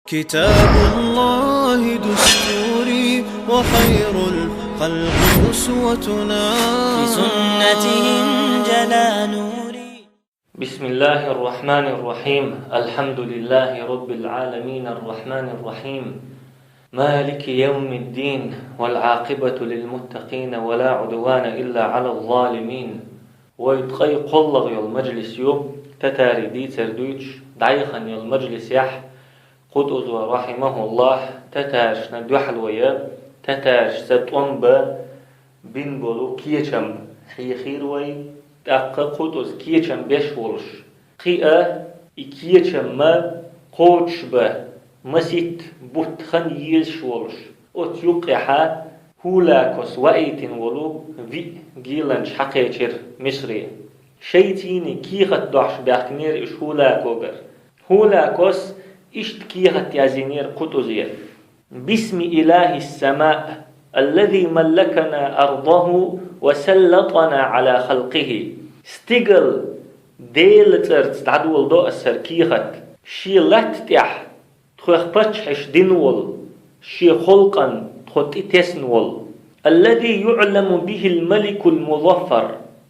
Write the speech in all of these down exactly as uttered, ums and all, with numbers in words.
كتاب الله دستوري وخير الخلق أسوتنا. بسنته انجلى نوري. بسم الله الرحمن الرحيم. الحمد لله رب العالمين الرحمن الرحيم. مالك يوم الدين والعاقبة للمتقين ولا عدوان إلا على الظالمين. Вай ткъе кхоалагӀа йола мажлис ю, татарий дийцар дуьйцуш, дӀаяхана йолу мажлисехь, Кхутузо, рахьимахуллахь, татаршна дуьхьал вай, татаршца тӀом бан бина болу кечам хьехийра вай, тӀаккха Кхутуз кечам беш волуш, кхин а и кечам ма кхочушбан масийтта бутт хан езаш волуш, оцу юккъехьа ХӀулакос ваийтина волу виъ геланча хьакхечира Мисре. Шайцаний кехат дохьуш баьхкинера уьш ХӀулакогара. ХӀулакос иштта кехат язйинера Кхутузе: «باسم إله السماء الذي ملكنا أرضه وسلطنا على خلقه». Стигал Делан цӀарца дӀадоладо аса хӀара кехат, шен латта тӀехь тхох паччахьаш дина волу, шен халкъана тхо тӀетесна волу. «الذي يعلم به الملك المظفر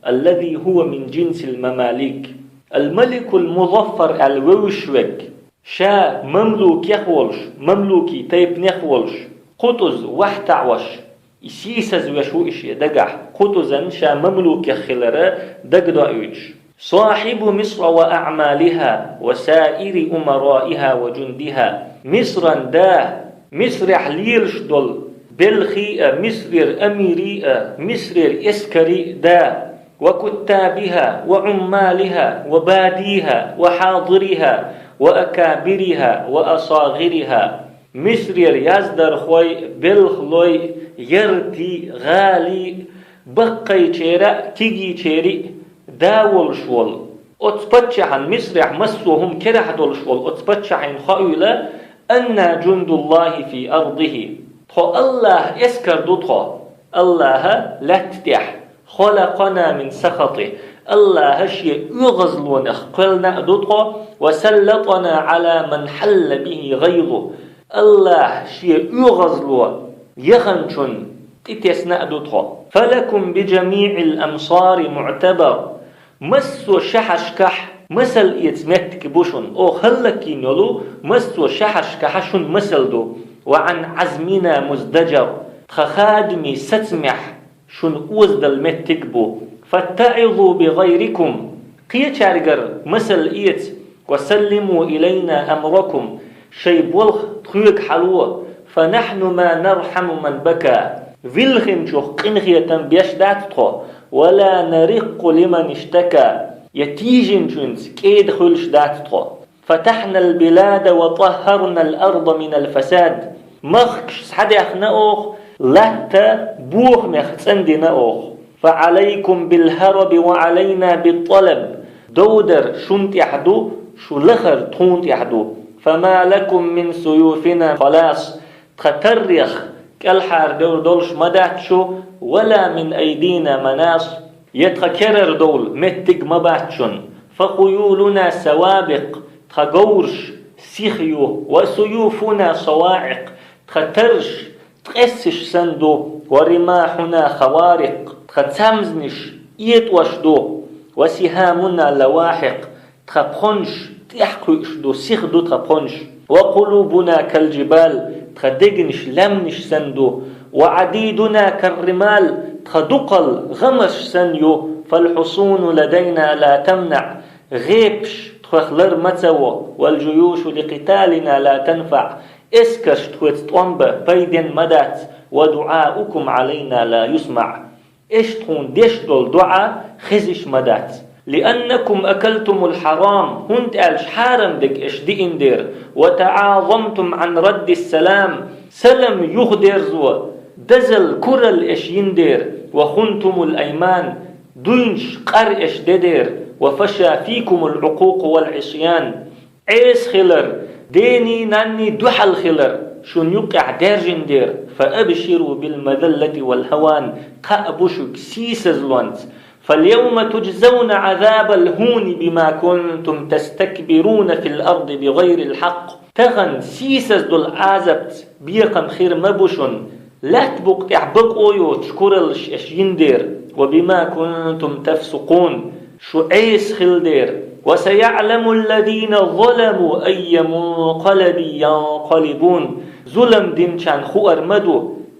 الذي هو من جنس المماليك». Ал-Маликул Музаффар аьлла вевзаш верг, ша мамлукех волуш, мамлукий тайпанех волуш, Кхутуз вахьтаӀош, и сийсазвеш ву и шен дагахь, Кхутузан ша мамлукех хилар дагадоуьйтуш. «صاحب مصر وأعمالها وسائر أمرائها وجندها». Мисран да, Мисрехь лелаш долу белхий а, Мисрера амирий а, Мисрера эскарий а да, «وكتابها وعمالها وباديها وحاضرها وأكابرها وأصاغرها». Мисрера яздархой, белхалой, яртий, гӀалий, баккхайчеран а, кегийчеран а да волуш волу. Оцу паччахьан, Мисрехь массо а хӀума керахь долуш волу оцу паччахьан хоуьйла: «أنا جند الله في أرضه». Тхо АллахӀан эскар ду тхо, АллахӀан лаьтта тӀехь. «خلقنا من سخطه». АллахӀа шен оьгӀазлонах кхоьллина а ду тхо, «وسلطنا على من حل به غيظه». АллахӀа шен оьгӀазло яханчунна тӀетесна а ду тхо. «فلكم بجميع الأمصار معتبر». Массо а шахьаршкахь масал эца меттиг бу шуна. Оха хӀаллакйина йолу массо а шахьаршкахьа шуна масал ду. «وعن عزمنا مزدجر». Тхан хадамийн сацамехь шуна озадала меттиг а бу. «فاتعظوا بغيركم». Кхечаьргара масал эца. «وسلموا إلينا أمركم». Шайн болх тхоьга хьало. «فنحن ما نرحم من بكى». Вилхинчух къинхетам беш дац тхо. «ولا نرق لمن اشتكى». Я тийжинчуьнца кӀеда хуьлуш дац тхо. «فتحنا البلاد وطهرنا الأرض من الفساد». Махкаш схьадаьхна оха, латта бохамех цӀандина оха. «فعليكم بالهرب وعلينا بالطلب». Довдар шуна тӀехь ду, шу лахар тхуна тӀехь ду. «فما لكم من سيوفنا خلاص». Тхан таррех кӀелхьардевр долуш ма дац шу, «ولا من أيدينا مناص». Я тхан керара довла меттиг ма бац шуна. «فخيولنا سوابق». Тхан говраш сиха ю, «وسيوفنا صواعق». Тхан тарраш ткъессаш санна ду, «ورماحنا خوارق». Тхан цамзнаш этӀош ду, «وسهامنا لواحق». Тхан пхьонаш тӀаьхьакхуьуш ду, сиха ду тхан пхьонаш. «وقلوبنا كالجبال». Тхан дегнаш лаьмнаш санна ду. «وعديدنا كالرمال». Тхан дукхал гӀамаш санна ю. «فالحصون لدينا لا تمنع». ГӀепаш тхох лар ма ца во. «والجيوش لقتالنا لا تنفع». Эскарш тхоьца тӀом бан пайденна ма дац. «ودعاؤكم علينا لا يسمع». Эш тхуна деш долу доӀа хезаш ма дац. «لأنكم أكلتم الحرام», хӀунда аьлча хьарам дерг эш диъна дера. «وتعاظمتم عن رد السلام», салам юхадерзо, дозалла куралла эш йина дера. «وخنتم الأيمان», дуйнаш къар эш де дера. «وفشى فيكم العقوق والعصيان». Ӏеса хилар, дений, нанний дуьхьал хилар шуна юккъехь даьржина дера. «فأبشروا بالمذلة والهوان», кхаъ бу шуьга сийсазлонца. «فاليوم تجزون عذاب الهون بما كنتم تستكبرون في الأرض بغير الحق». Тахан сийсаз долу Ӏазапца бекхам хир ма бу шуна, лаьтта букъа тӀехь бакъо йоцуш кураллаш аша йина дера, ва бима кунтум тафсукъун, шу Ӏеса хила дера. Ва саяъламу аллазина заламу айя мункъалабин янкъалибун, зулам динчарна хуур ма ду,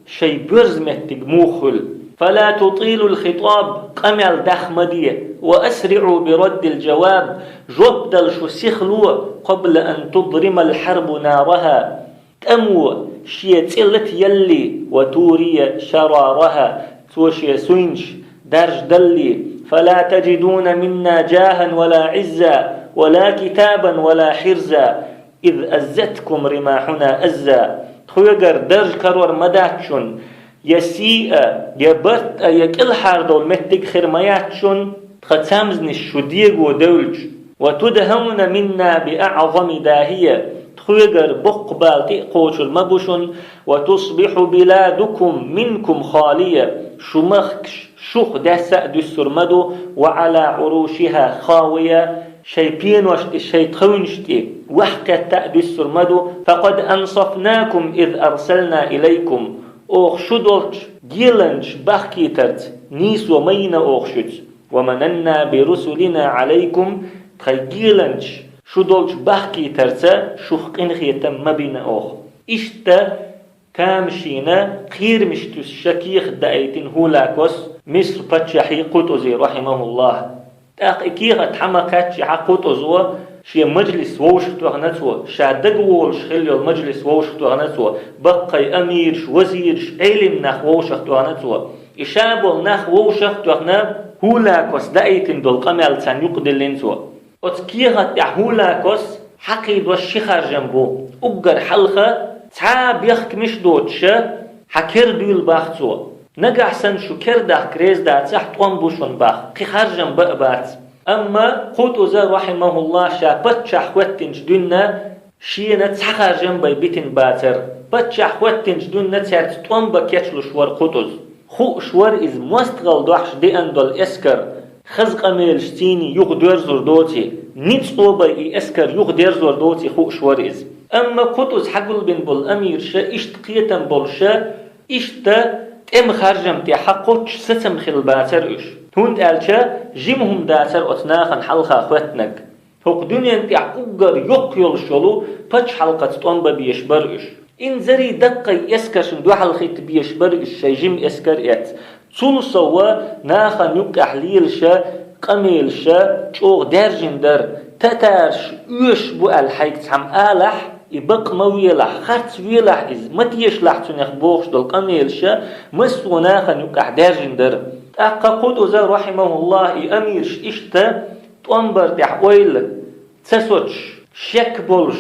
шайн боьрза меттиг муха хуьлу. Фала тутилул хитаб, къамел дах ма де, ва асриъу бираддил жаваб, жоп дала шу сиха ло, къабла ан тудримал хьарбу нараха, тӀамо шен цӀе лата ялале, ва турия шарараха, цо шен суйнаш даржадалале, фала таджидуна минна жахан вала Ӏизза, вала китабан вала хьирза, из аззаткум римахьуна азза. Тхоьгара дарж карор ма дац шуна, я сий а, я барт а, я кӀелхьардовла меттиг хир ма яц шуна, тхан цамзнаш шу дего девлча. Ва тудхьавна минна биаъзами дахьия, тхоьгара боккха бала тӀе а кхочур ма бу шуна, ва тусбихьу биладукум минкум халия, шу махкаш шух даьсса а дуьссур ма ду, ва Ӏала Ӏурушиха хавия, шайн пенош тӀе, шайн тхевнаш тӀе ваьхкхетта а дуьссур ма ду, факъад ансафнакум из арсална илайкум, оха шу долчу геланчаш бахкийтарца нийсо ма йина оха шуьца, ва мананна бирусулина Ӏалайкум, тхайн геланчаш шу долчу бахкийтарца шух къинхетам ма бина оха. Иштта тамашийна кхерамаш туьсуш кехат даийтина хӀулакос Миср паччахье Къутузий, рахьимахуллахь. ТӀаккха и кехат хьа ма кхаьччехьа Къутузо шен мажлис вовшахтоьхна цо, ша дагаволуш хилла йолу мажлис вовшахтоьхна цо, баккхий амираш, вазираш, Ӏелим нах вовшахтоьхна цо. И ша болу нах вовшахтоьхна, хӀулакос даийтина долу къамел царна юкъадиллина цо. Оцу кехат тӀехь хӀулакос хьакхийдош ши харжам бу. Уггар хьалха, цхьа а бехкамаш а доцуша, хьан кер дуьйла бах цо. Нагахь санна шу кер дахка реза дацахь, тӀом бу шуна бах, кхин харжам бан а бац. Амма Къутуза, рахьимахуллахь, ша паччахь хӀоьттинчу дуьнна шена цхьа харжам бай битина бацара. Паччахь хӀоьттинчу дуьнна цаьрца тӀом бан кечлуш вара Къутуз. Хууш вара иза мостагӀалла дохьуш деана долу эскар, хаза къамелаш цийний юхадоьрзур доций, ницкъ ло бай и эскар юхадерзор доций хууш вара иза. Амма Къутуз хьагулбина болу амираша иштта кхетам болуша, иштта тӀеман харжам тӀехь кхоччуш сацам хилла бацара уьш. ХӀунда аьлча жима хӀума дацара оцу нахана хьалха хӀоьттинарг. ХӀокху дуьнен тӀехь уггар йоккха йолуш йолу пачхьалкхаца тӀом бан безаш бара уьш. Инзаре даккхий эскаршна дуьхьал хӀитта безаш бара уьш шайн жима эскар а эцна. Цул сов нахана юккъехь лелаша, къамелаша чӀогӀа даьржина дара. Татараш оьшуш бу аьлла хьайга цхьамма алахь, и бакъ ма велахь, харц велахь иза, ма тешалахь цунах бохуш долу къамелаша массо а нахана юккъехь даьржина дара. ТӀаккха Къутуза, рахьимахуллахь, и амираш иштта тӀом бар тӀехь ойла ца соцуш, шек болуш,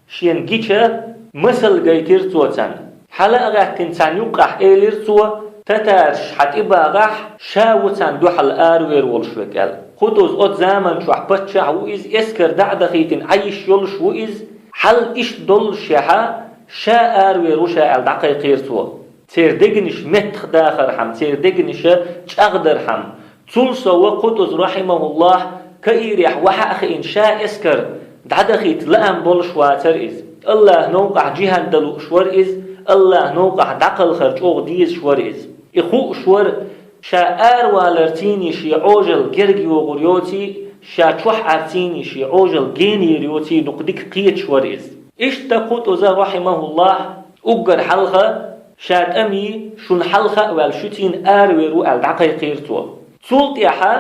шена гича, масал гайтира цо царна. Хьала а гӀаьттина царна юккъахь элира цо: «Татараш хьан тӀе багӀахь, ша ву царна дуьхьал аравер волуш верг», – аьлла. Къутуз оцу заман чохь паччахь ву иза, эскар дӀа а дахийтина Ӏан йиш йолуш ву иза, хьал иштта доллушехьа, ша аравер ву ша аьлла дӀакхайкхийра цо. Церан дегнаш меттахдахархьама, церан дегнаша чӀагӀдархьама. Цул сов Къутуз, рахьимахуллахь, Каирехь вахьа а хиъна ша эскар дӀадахийта лаам болуш вацара иза. АллахӀ новкъахь жихӀад дан лууш вара иза, АллахӀ новкъахь дӀакхалхар чӀогӀа дезаш вара иза. И хууш вара, ша аравалар цийний шен Ӏожалла герга йогӀур йоций, ша чохь Ӏар цийний шен Ӏожалла генайер йоций дукха дика кхеташ вара иза. Иштта Къутуза, рахьимахуллахь, уггар хьалха, ша тӀамий шуна хьалха а ваьлла, шуьцийна аравер ву аьлла дӀакхайкхийра цо. Цул тӀаьхьа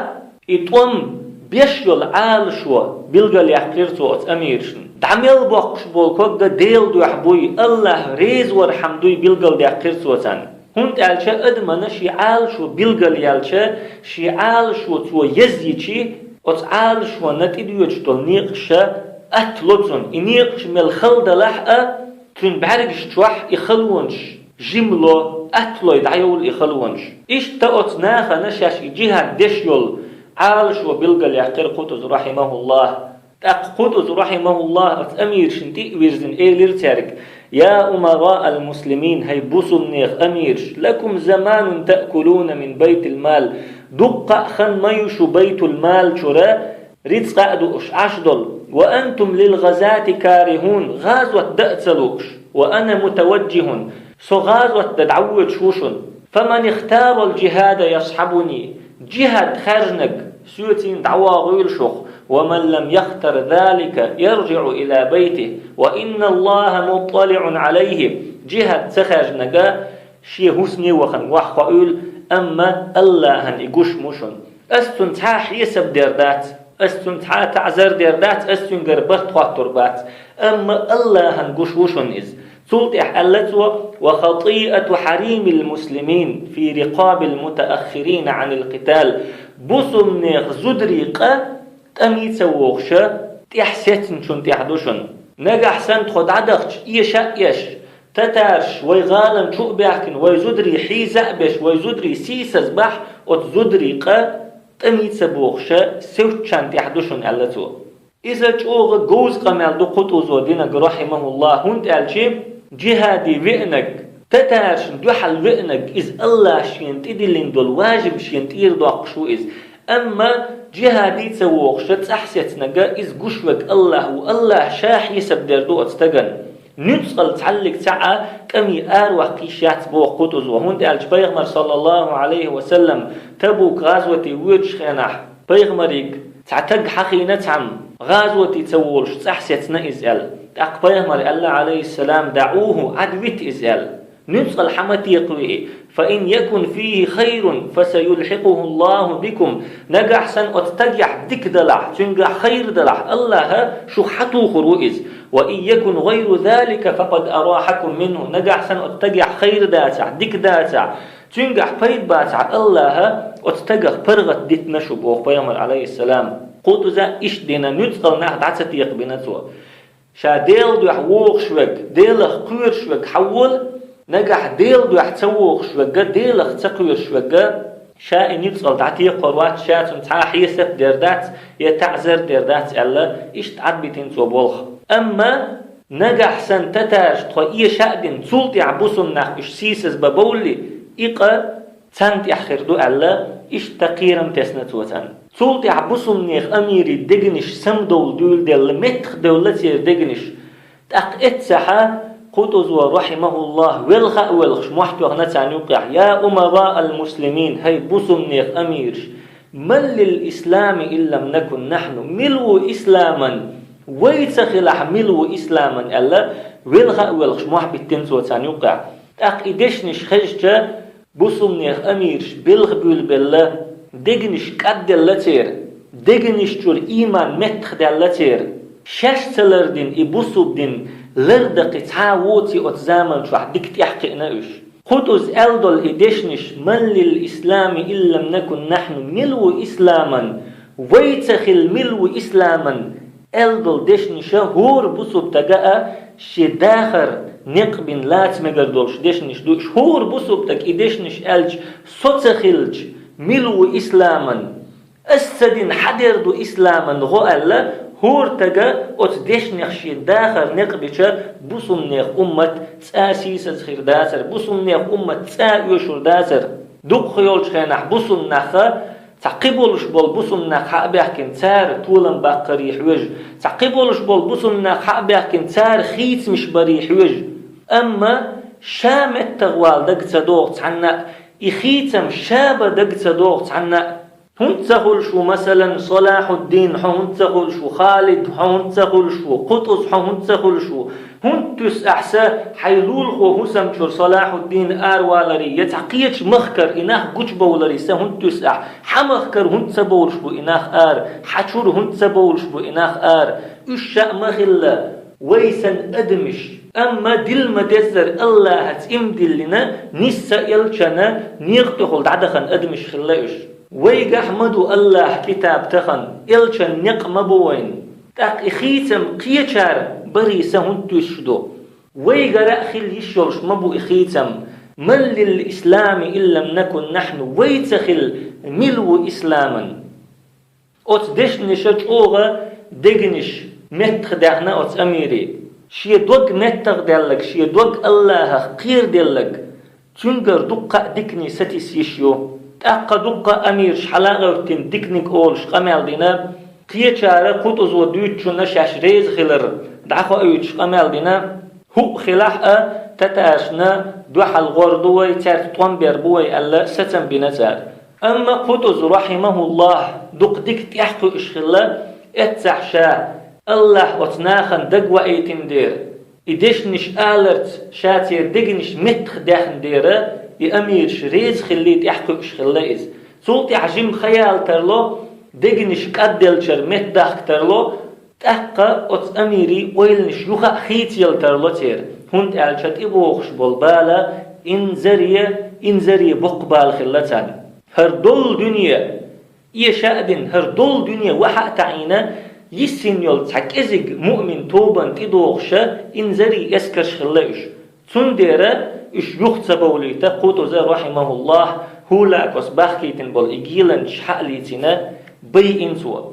и тӀом беш йолу Ӏалашо билгалъяьккхира цо оцу амирашна. ДӀа мел боккхуш болу ког а Делан дуьхьа буй, АллахӀ реза вархьама дуй билгалдаьккхира цо царна. ХӀунда аьлча адамана шен Ӏалашо билгалъяьлча, шен Ӏалашо цо езйичи, оцу Ӏалашонна тӀедоьдуш долу некъаша атта ло цунна. И некъаш мел хала далахь а, цуьнан бӀаьргаш чохь и халонаш жима ло, атта лой дӀайовлу и халонаш. Иштта оцу нахана шаьш и жихӀад деш йолу Ӏалашо билгалъяьккхира Къутуз, рахьимахуллахь. ТӀаккха Къутуз, рахьимахуллахь, оцу амирашна тӀе а вирзина, элира цаьрга: «Я умараъал муслимин, хӀай бусулбанех амираш, лакум заманун таъкулуна мин байтил мал, дуккха а хан ма ю шу байтул мал чуьра рицкъа а дууш Ӏаш долу. وأنتم للغزاة كارهون, гӀазот дан а ца лууш, وأنا متوجه, со гӀазот дан дӀавоьдуш ву шуна. فمن اختار الجهاد يصحبني, джихӀад хаьржинарг соьцийна дӀавоагӀийла шух, ومن لم يختر ذلك يرجع إلى بيته وإن الله مطلع عليه, джихӀад ца хаьржинарг шен хӀусаме вахана ваха хоуьйла, амма АллахӀан и гуш ма ву шуна. Ас цунна цхьа хьесап дер дац, ас цунна цхьа таӀзар дер дац, ас цуьнгара барт хоттур бац, амма АллахӀан гуш ву шуна иза. Цул тӀехьа аьлла цо: وخطيئة حريم المسلمين في رقاب المتأخرين عن القتال. Бусалба нехан зударий къа тӀаме ца вогӀуш, тӀехьа сецначун тӀехь ду шуна. Нагахь санна тхо дӀадахча, эша а эш, татараш вай гӀалан чу а баьхкина, вай зударий хьийза а беш, вай зударий сийсазбахь, оцу зударий къа тӀаме ца богӀуш, севцачарна тӀехь ду шуна, аьлла цо. Иза чӀогӀа говза къамел ду Къутузо динарг, рахьимахуллахӀ, хӀунда аьлча джихӀаде веанарг, татарашна дуьхьал веанарг, иза АллахӀа шена тӀедиллина долу важиб шена тӀера доккхуш ву иза. Амма джихӀаде ца вогӀуш, цӀахь сецнарг, иза гуш верг АллахӀ ву, АллахӀа ша хьесап дер ду оцу стагана. Нуьцкъала цхьаллиг ца Ӏа тӀаме араваккха йиш яц боху Къутузо, хӀунда аьлча Пайхамар, саллаллахӀу Ӏалайхи ва саллам, Табук гӀазоте воьдучу хенахь, Пайхамарига цхьа таг хьахийна цхьамма, гӀазоте ца волуш цӀахь сецна иза аьлла. ТӀаккха Пайхамара аьлла, Ӏалайхиссалам: دعوه, Ӏад вита иза аьлла. Нуьцкъала хьа ма текхаве и. فإن يكن فيه خير فسيلحقه الله بكم. Нагахь санна оцу стагехь дика далахь, цуьнгахь хайр далахь, АллахӀа шух хьатухур ву иза. وإن يكن غير ذلك فقد أراحكم منه. Нагахь санна оцу стагехь хайр дацахь, дика дацахь, цуьнгахь пайда бацахь, АллахӀа оцу стагах паргӀат дитина шу, боху Пайхамара, Ӏалайхиссалам. Къутуза иштта дина, нуьцкъала нах дӀа ца текхабина цо. Ша Делан дуьхьа вогӀуш верг, Делах кхоьруш верг хьавола, нагахь Делан дуьхьа ца вогӀуш верг, Делах ца кхоьруш верг, ша и нуьцкъала дӀатекхор вац, ша цунна цхьа хьесап дер дац, я таӀзар дер дац аьлла, иштта Ӏад битина цо болх. Амма нагахь санна татараш тхо эша а дина, цул тӀаьхьа бусалба нах уьш сийсазбан бовлли, и къа царна тӀехь хир ду аьлла, иштта кхерам тесна цо царна. Цул тӀаьхьа бусалба нехан амирийн дегнаш самадовла дуьйладелла, меттахдевлла церан дегнаш. ТӀаккха эццахьа Къутузо, рахьимахуллахӀ, велха а воьлхуш, мохь тоьхна царна юккъехь: يا أمراء المسلمين, хӀай бусалба нехан амираш, من للإسلام إن لم نكن نحن, мила ву исламан, вай ца хилахь, мила ву исламан, аьлла, велха а воьлхуш, мохь биттина цо царна юккъехь. ТӀаккха и дешнаш хезча, бусалба нехан амираш белха буьйлабелла, дегнаш кӀадделла церан, дегнаш чуьра ийман меттахдаьлла церан. Шаьш ца лардина и бусалба дин лардаккхий цхьа а воций оцу заман чохь дика тӀаьхьакхиъна уьш. Къутуза аьлла долу и дешнаш: من للإسلام إن لم نكن نحن, мила ву исламан, вай ца хилла мила ву исламан, аьлла долу дешнаша хӀора бусалба стага а шен дахар некъ бина лаца мегар долуш дешнаш ду уьш. ХӀора бусалба стага и дешнаш аьлча, со ца хилча, мила ву исламан, ас ца дина хьан дер ду исламан гӀо аьлла, хӀора стага оцу дешнех шен дахар некъ бича, бусалба нехан уммат цкъа а сийсаз хир дацара, бусалба нехан уммат цкъа а оьшур дацара. Дукха йолчу хенахь бусалба наха цхьа кхиболуш болу бусалба нах хьа а баьхкина, цара толам баккхарий хьоьжу, цхьа кхиболуш болу бусалба нах хьа а баьхкина, цара хийцамаш барий хьоьжу. Амма ша меттахвала дага ца догӀу цхьанна а, и хийцам ша бан дага ца догӀу цхьанна а. ХӀунда ца хуьлуш ву, масалан, Салахьуддин, хьо хӀунда ца хуьлуш ву, Халид, хьо хӀунда ца хуьлуш ву, Къутуз, хьо хӀунда ца хуьлуш ву? ХӀунда туьсу ахь са хьайн лулахо хӀусам чуьра Салахьуддин араваларий, я цхьа кхечу махкара и нах гучубовларий са хӀунда туьсу ахь? Хьан махкара хӀунда ца бовлуш бу и нах ара? Хьан чуьра хӀунда ца бовлуш бу и нах ара? Уьш ша а ма хилла вай санна адамаш. Амма дилла ма-деззара Аллахьаца иман диллина, нийсса элчанна некъа тӀехула дӀадахана адамаш хилла уьш. Вайгахь ма ду Аллахьан китаб тахана, элчанна некъ ма бу вайна. ТӀаккха и хийцам кхечара барий са хӀунда туьсуш ду? Вайгара а хила йиш йолуш ма бу и хийцам. من للإسلام إن لم نكن نحن, вай ца хилла мила ву исламан? Оцу дешнаша чӀогӀа дегнаш меттахдаьхна оцу амиран. Шен дог меттахдаьлларг, шен дог Аллахьах кхераделларг, цуьнгара дуккха а диканиг сатийса йиш ю. ТӀаккха дуккха а амираш хьала а гӀевттина, диканиг олуш къамел дина, Кхечара Къутузо дуьйцучунна шаьш реза хилар дӀахоуьйтуш къамел дина, хӀуъа хилахь а, татаршна дуьхьал гӀор ду вай, цаьрца тӀом бер бу вай аьлла, сацам бина цара. Амма Къутуз, рахьимахуллахь, дукха дика тӀаьхьакхуьуш хилла, эццахь ша, Аллахь оцу нахана дагаваийтина дера, и дешнаш аларца ша церан дегнаш меттахдаьхна дера, и амираш реза хилла, тӀаьхьакхуьуш хилла иза. Цул тӀаьхьа жимма ха яла тарло, дегнаш кӀадделлачара меттадахка тарло, тӀаккха оцу амирийн ойланаш юха а хийцаяла тарло церан, хӀунда аьлча тӀебогӀуш болу бала инзаре, инзаре боккха бала хилла царна. ХӀара долу дуьне, эша а дина, хӀара долу дуьне ваха а таӀийна, йиссина йолу цхьа кӀезиг муъмин тобанна тӀедогӀуша инзаре эскарш хилла уьш. Цундела уьш юха ца бовлийта, Къутуза, рахьимахуллахь, ХӀулакос бахкийтина болу и геланчаш хьа а лийцина, байина цо.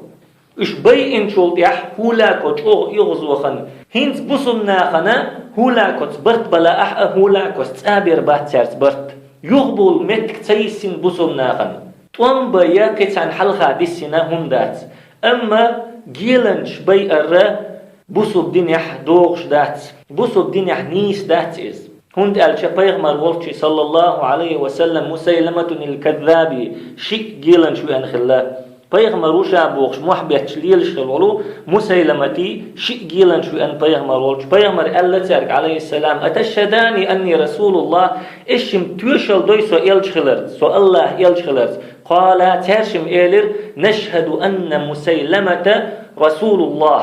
Уьш байинчул тӀаьхьа ХӀулако чӀогӀа оьгӀазвахана, хӀинца бусулба нахана ХӀулакоца барт бала ахь а, ХӀулакос цӀа бер бац цаьрца барт. Юхабовла меттиг ца йиссина бусулба нахана. ТӀом бан я кхин цхьана хьалха диссина хӀума дац. Амма геланчаш байарра бусулба динехь догӀуш дац, бусулба динехь нийса дац иза. ХӀунда аьлча пайхамар волчу, саллаллаху Ӏалайхи ва саллам, Мусайламатунил Каззаби шиъ геланча веана хилла. Пайхамар ву ша бохуш мохь бетташ лелаш хилла волу Мусайламати шиъ геланча веана пайхамар волчу. Пайхамар аьлла цаьрга, Ӏалайхиссалам: «Аташхадани анни расулуллах?» Эшшим тоьшалла дой со элча хиларца, со Аллахь элча хиларца? Къала, цаьршим элира: «Нашхаду анна Мусайламата расулуллах».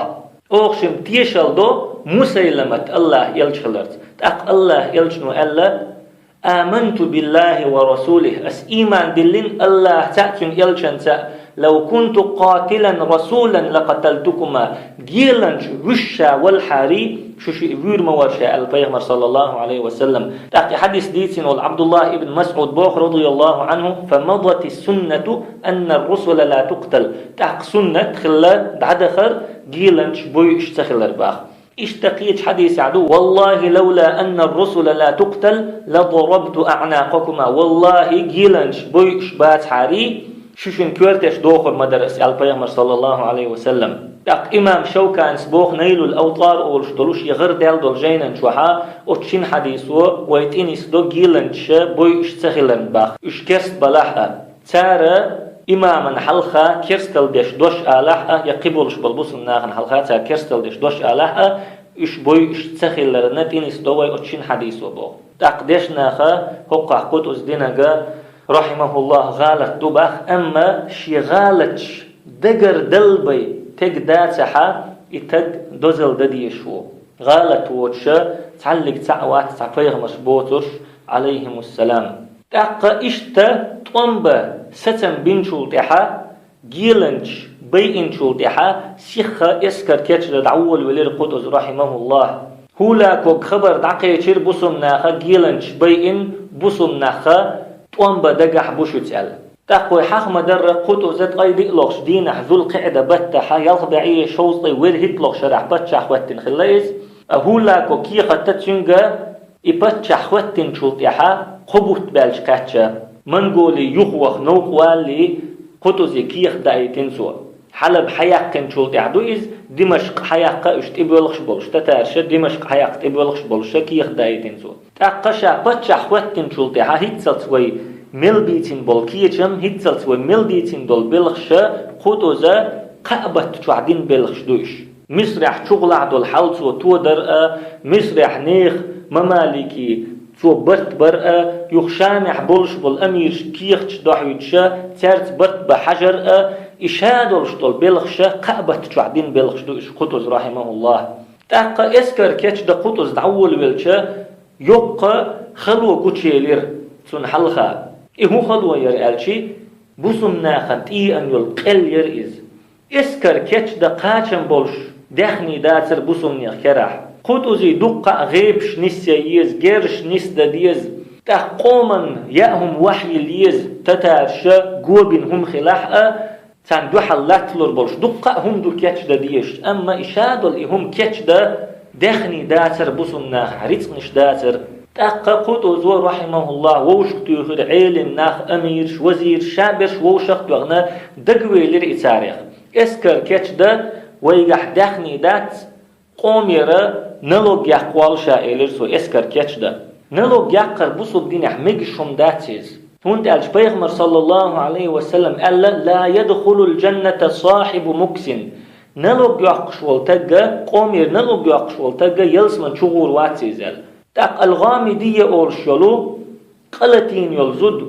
Оха шим тешалла до, Мусайламат Аллахь элча хиларца. ТӀаккха Аллахь элчано аьлла: «Аманту биллахи ва расулих». Ас ийман диллина Аллахьца а, цуьнан элчанца а. «Лав кунту къатилан расулан лакъаталтукума». Геланча вуьш ша валахьарий, шу шиъ вуьйр ма вара ша, аьлла пайхамар, саллаллаху Ӏалайхи ва саллам. ТӀаккха и хьадис дийцина волу Ӏабдуллах ибн МасӀуд боху, радияллаху Ӏанху: «Фамадати суннату анна русула ла тукътал». ТӀаккха суннат хилла дӀадахар геланча бойуш ца хилар баха. Иштта кхечу хьадисехь ду: «Валлахи, лавла анна русула ла тукътал, ла дарабту аънакъакума». Валлахи, геланча бойуш бацахьарий, шу шин коьртеш дохур ма дара ас, аьлла пайхамар, саллаллаху Ӏалайхи ва саллам. ТӀаккха имам Шавканис боху Найлул Автар олуш долуш я гӀар даьлла долу жайнан чохьа, оцу шин хьадисо вай тӀе нисдо геланчаша бойуш ца хиларна баха. Уьш керст балахь а. Цара имаман хьалха керстал деш дош алахь а, я кхиболуш болу бусулба нахана хьалха цара керстал деш дош алахь а, уьш бойуш ца хиларна тӀе нисдо вай оцу шин хьадисо боху. ТӀаккха дешнаха хӀокхахь Къутуз динага, рахьимахуллах, гӀалат ду баха, амма шен гӀалаташ дагар далбай тег дацахьа, и таг дозалла дан дезаш ву. ГӀалат воцуша цхьаллиг цхьаъ вац цхьа пайхамарш боцурш, Ӏалайхимуссалам. ТӀаккха иштта тӀом бан сацам бинчул тӀаьхьа, геланча байинчул тӀаьхьа, сихха эскар кечдан дӀаволавелира Къутуз, рахьимахуллах. ХӀулакога хабар дӀакхечира бусулба наха, геланча байина, бусулба наха тӀом бан дагахь бу шуьца аьлла. ТӀаккха вай хьаха ма-дарра, Къутуза ткъе диъ лохуш дийнахь Зулкъиъда баттахьа, ялх бӀе шовзткъе вуьрхӀитта лоху шарахь паччахь хӀоьттина хилла иза. А ХӀулако кехатта цуьнга, и паччахь хӀоьттинчул тӀаьхьа кхо бутт баьлча кхаьчча, Монголе юхаваха новкъа валале, Къутузе кехат даийтина цо. Хьалаб хьаяьккхинчул тӀаьхьа ду иза, Димашкъ хьаяккха уьш тӀебоьлхуш болуш, татарша Димашкъ хьаяккха тӀебоьлхуш болуша кехат даийтина цо. ТӀаккха ша паччахь хӀоьттинчул тӀаьхьа хӀинццалц вай мел бийцина болу кечам, хӀинццалц вай мел дийцина долу белхаша Къутуза кхаа батта чохь дина белхаш ду уьш. Мисрехь чухула долу хьал цо тодар а, Мисрехь нехан мамаликийн цо барт бар а, юха Шамехь болуш болу амираш кехаташ дохьуьйтуша, цаьрца барт бан хьажар а, и ша долуш долу белхаша кхаа батта чохь дина белхаш ду уьш Къутуз, рахьимахуллах. ТӀаккха эскар кечдан Къутуз дӀаволавелча, йоккха хало гучуелира цунна хьалха. И хӀун хало яра аьлчи, бусулба нахана тӀееана йолу къел яра иза. Эскар кечдан кхачам болуш даьхний дацара бусулба нехан керахь. Къутузий дуккха а гӀепаш нисъян еза, герзаш нисдан деза, тӀаккха къоманна яа хӀума вахьийла еза, татарша го бина хӀума хилахь а, царна дуьхьал латталур болуш дуккха а хӀума ду кечдан дезаш, амма и ша долу и хӀума кечдан даьхний дацара бусулба нахахь, рицкъанаш дацара. ТӀаккха Къутузо, рахьимахуллах, вовшахтуьйхира Ӏелим нах, амираш, вазираш, ша берш вовшах а тоьхна, дагавелира и царех. Эскар кечда вайгахь даьхни дац, къомера налог яккха волуш а, элира цо, эскар кечда. Налог яккхар бусалба динехь мегаш хӀума дац иза. ХӀунда аьлча пайхамар, саллаллаху Ӏалайхи ва саллам, аьлла: «Ла ядхулул джанната сахибу муксин». Налог йоккхуш волу тагга, къомера налог йоккхуш волу тагга ялсаман чу гӀур вац иза аьлла. ТӀаккха Ал-ГӀамидия олуш йолу, къа латийна йолу зуда,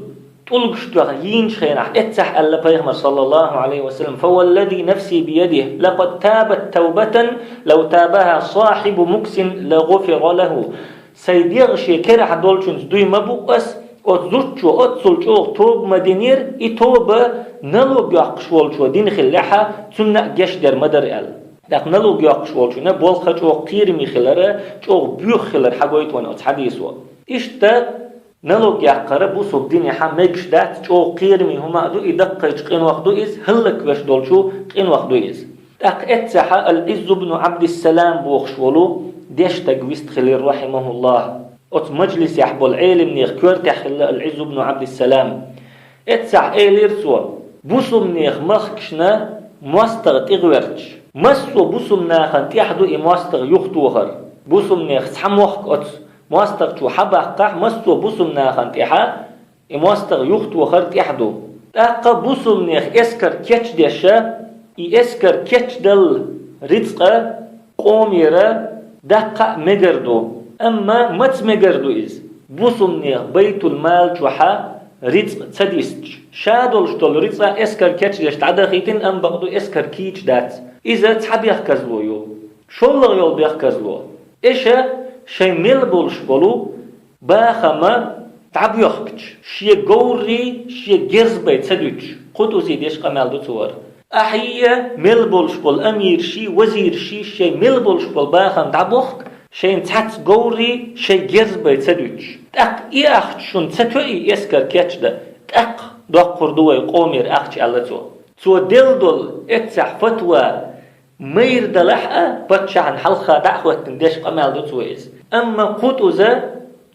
тӀулгаш тоьхна йийначу хенахь, эццахь аьлла пайхамар, саллаллаху Ӏалайхи ва саллам: «Фа валлази нафси биядихи, лакъад табат тавбатан, лав табаха сахибу муксин, ла гӀуфира лаху». Сайн дегӀ шен керахь долчуьнца дуй ма бу ас, оцу зудчо оццул чӀогӀа тоба ма динера, и тоба налог йоккхуш волчо дина хиллехь а, цунна а гечдер ма дара аьлла. ТӀаккха налог йоккхуш волчунна болх а чӀогӀа кхераме хилар, чӀогӀа боьха хилар хьагойту вайна оцу хьадисо. Иштта налог яккхар бусалба динехь мегаш дац, чӀогӀа кхераме хӀума а ду, и даккхийчу къинойх ду иза, хӀаллаквеш долчу къинойх ду иза. ТӀаккха эццахь Ал-Ӏизз ибн Ӏабдиссалам бохуш волу дешна стаг вист хилира, рахьимахуллахь. Оцу мажлисехь болу Ӏелимнех коьртехь хилла Ал-Ӏизз ибн Ӏабдиссалам. Эццахь элира цо: «Бусалбанех махкашна мостагӀа тӀегӀерташ. Массо а бусалба нахана тӀехь ду и мостагӀа юхатохар. Бусалбанех цхьа мохк оцу мостагӀчу хьабаккхахь, массо а бусалба нахана тӀехь и мостагӀа юхатохар тӀехь ду. ТӀаккха бусалбанех эскар кечдеш, и эскар кечдалла рицкъа къомера даккха а мегар ду. Амма маца мегар ду иза? Бусалбанех байтул-мал чохь рицкъа ца дисташ. Ша долуш долу рицкъа эскар кечдеш дӀадахийтина, амма бакъду эскар кийча дац. Иза цхьа бехказло ю. ШоллагӀа йолу бехказло: эша шайн мел болуш болу бахам дӀабоьхкича, шен говрий, шен герзбай ца дуьтуш». Кхутузий деш къамел ду цо хӀара. Ахьа, мел болуш болу амирший, вазирший шайн мел болуш болу бахам дӀабохку, шайн цхьацца говрий, шайн герзбай ца дуьтуш. ТӀаккха и ахча шуна ца тоьий эскар кечдан, тӀаккха доккхур ду вай къомера ахча, аьлла цо. Цо делла долу эццахь фатва майра далахь а, паччахьна хьалха дӀа а хӀоьттина деш къамел ду цо иза. Амма Кхутуза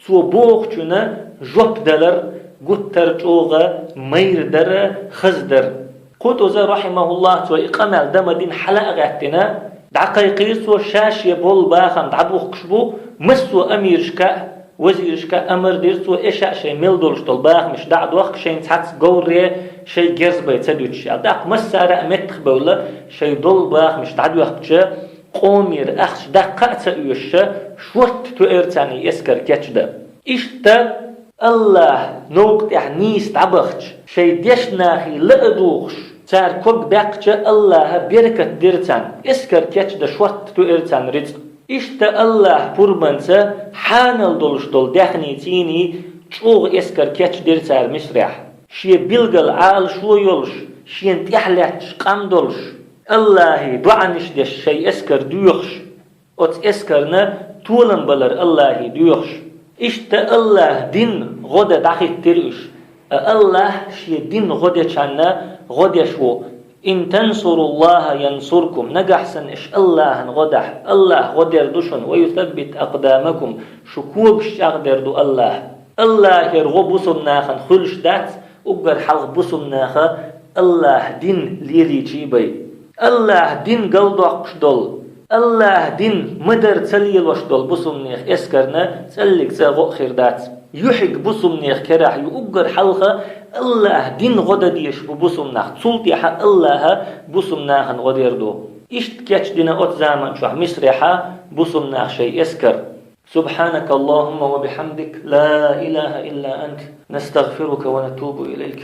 цо бохучунна жоп далар гуттар а чӀогӀа майра дара, хаза дара. Кхутуза, рахьимахуллахь, цо и къамел дан ма дина хьала а гӀаьттина, дӀакхайкхийра цо, ша шен болу бахам дӀабухкуш бу, массо а амирашка а, вазирашка а амар дира цо, эша а шайн мел долуш долу бахамаш дӀа а дохку, шайн цхьацца говре, шайн герзбай ца дуьтуш аьлла. ТӀаккха массара а меттахбевлла, шайн долу бахамаш дӀадоьхкича, къомера ахча даккха а ца оьшуша, шортта тоьара царна и эскар кечдан. Иштта АллахӀ новкъа тӀехь нийса дӀабахча, шайн дешнахий ла а духуш, цара ког баьккхича, АллахӀа беркат дира царна, эскар кечдан шортта тоьара царна рицкъа. Иштта АллахӀа пурбанца хьанал долуш долу даьхний, цӀийний чӀогӀа эскар кечдира цара Мисрехь. Шен билггал Ӏалашо йолуш, шена тӀехь лаьтташ къам долуш, АллахӀе доӀанаш деш шайн эскар доьхуш, оцу эскарна толам балар АллахӀе доьхуш. Иштта АллахӀа дин гӀо дан дӀахӀиттира уьш. Ткъа АллахӀ шен дин гӀо дечарна гӀо деш ву. «Ин тансуруллахӀа янсуркум». Нагахь санна аша АллахӀана гӀо дахь, АллахӀ гӀо дер ду шуна, «ва юсаббит акъдамакум», шу когаш чӀагӀдер ду АллахӀ. АллахӀера гӀо бусалба нахана хуьлуш дац, уггар хьалха бусалба наха АллахӀа дин лелийчий бен. АллахӀа дин галдоккхуш долу, АллахӀа дин ма-дарра ца лелош долу бусалбанех эскарна цӀаллиг цӀа гӀо а хир дац. Юьхьиг бусалбанех керахь ю уггар хьалха, АллахӀа дин гӀо дан дезаш бу бусалба нах, цул тӀаьхьа АллахӀа бусалба нахана гӀо дер ду. Иштта кечдина оцу заман чохь Мисрехьа бусалба нах шайн эскар. سبحانك اللهم وبحمدك، لا إله إلا أنت، نستغفرك ونتوب إليك.